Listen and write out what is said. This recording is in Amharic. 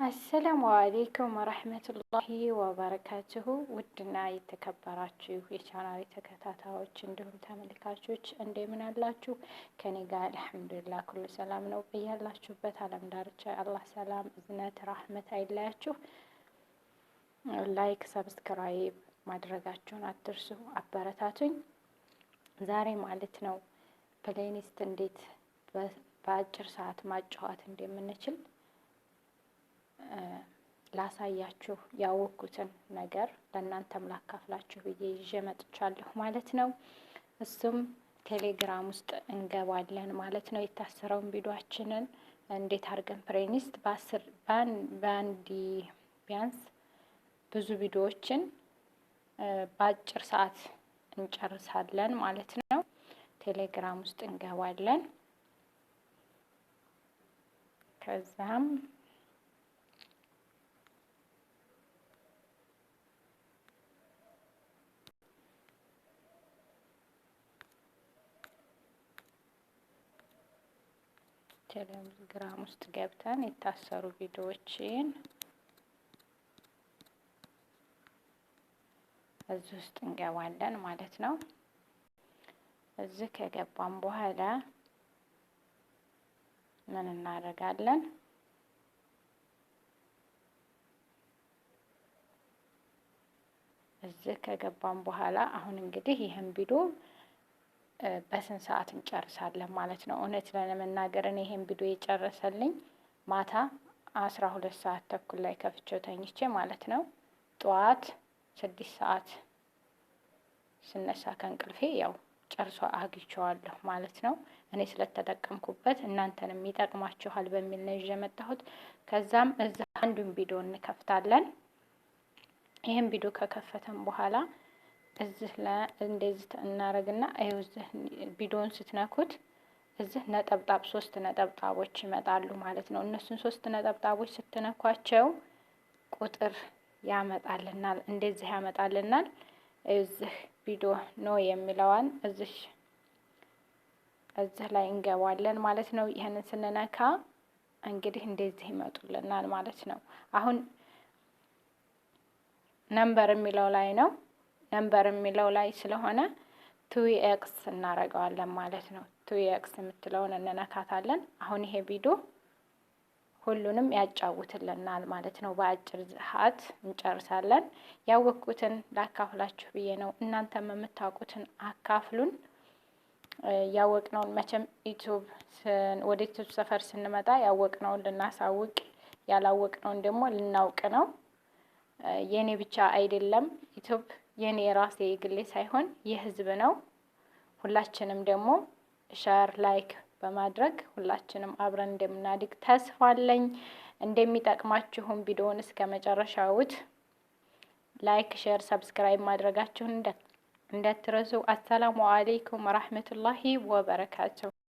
السلام عليكم ورحمة الله وبركاته። ውድና የተከበራችሁ የቻናሌ ተከታታዮች እንዲሁም ተመልካቾች እንደምን አላችሁ? ከኔ ጋር الحمد لله ኩሉ ሰላም ነው። በያላችሁበት አለም ዳርቻ አላህ ሰላም፣ እዝነት፣ ራህመት አይለያችሁ። Like፣ subscribe ማድረጋችሁን አትርሱ። አበረታቱኝ። ዛሬ ማለት ነው playlist እንዴት በአጭር ሰዓት ማጫወት እንደምንችል ላሳያችሁ፣ ያወቅኩትን ነገር ለእናንተም ላካፍላችሁ ብዬ ይዤ መጥቻለሁ ማለት ነው። እሱም ቴሌግራም ውስጥ እንገባለን ማለት ነው። የታሰረውን ቪዲዮአችንን እንዴት አድርገን playlist በ10 በአንድ ቢያንስ ብዙ ቪዲዮዎችን በአጭር ሰዓት እንጨርሳለን ማለት ነው። ቴሌግራም ውስጥ እንገባለን። ከዛም ቴሌግራም ውስጥ ገብተን የታሰሩ ቪዲዮዎችን እዚህ ውስጥ እንገባለን ማለት ነው። እዚህ ከገባን በኋላ ምን እናደርጋለን? እዚህ ከገባን በኋላ አሁን እንግዲህ ይህን ቪዲዮ በስንት ሰዓት እንጨርሳለን ማለት ነው። እውነት ለመናገር እኔ ይህን ቪዲዮ የጨረሰልኝ ማታ 12 ሰዓት ተኩል ላይ ከፍቼው ተኝቼ ማለት ነው። ጠዋት 6 ሰዓት ስነሳ ከእንቅልፌ ያው ጨርሶ አግኝቼዋለሁ ማለት ነው። እኔ ስለተጠቀምኩበት እናንተንም ይጠቅማችኋል በሚል ነው ይዤ የመጣሁት። ከዛም እዛ አንዱን ቪዲዮ እንከፍታለን። ይህን ቪዲዮ ከከፈተን በኋላ እዚህ እንደዚህ እናደርግና ይኸው እዚህ ቪዲዮን ስትነኩት እዚህ ነጠብጣብ ሶስት ነጠብጣቦች ይመጣሉ ማለት ነው። እነሱን ሶስት ነጠብጣቦች ስትነኳቸው ቁጥር ያመጣልናል፣ እንደዚህ ያመጣልናል። እዚህ ቪዲዮ no የሚለዋን እዚህ ላይ እንገባለን ማለት ነው። ይህንን ስንነካ እንግዲህ እንደዚህ ይመጡልናል ማለት ነው። አሁን number የሚለው ላይ ነው። Number የሚለው ላይ ስለሆነ 2x እናደርገዋለን ማለት ነው። 2x የምትለውን እንነካታለን። አሁን ይሄ ቪዲዮ ሁሉንም ያጫውትልናል ማለት ነው። በአጭር ሰዓት እንጨርሳለን። ያወቅኩትን ላካፍላችሁ ብዬ ነው። እናንተም የምታውቁትን አካፍሉን። ያወቅነውን መቼም YouTube ወደ YouTube ሰፈር ስንመጣ ያወቅነውን ልናሳውቅ፣ ያላወቅነውን ደግሞ ልናውቅ ነው። የኔ ብቻ አይደለም፣ YouTube የኔ የራሴ የግሌ ሳይሆን የህዝብ ነው። ሁላችንም ደግሞ share፣ like በማድረግ ሁላችንም አብረን እንደምናድግ ተስፋ አለኝ። እንደሚጠቅማችሁም ቪዲዮውን እስከ መጨረሻው like፣ share፣ subscribe ማድረጋችሁን እንዳትረሱ። السلام عليكم ورحمة الله وبركاته።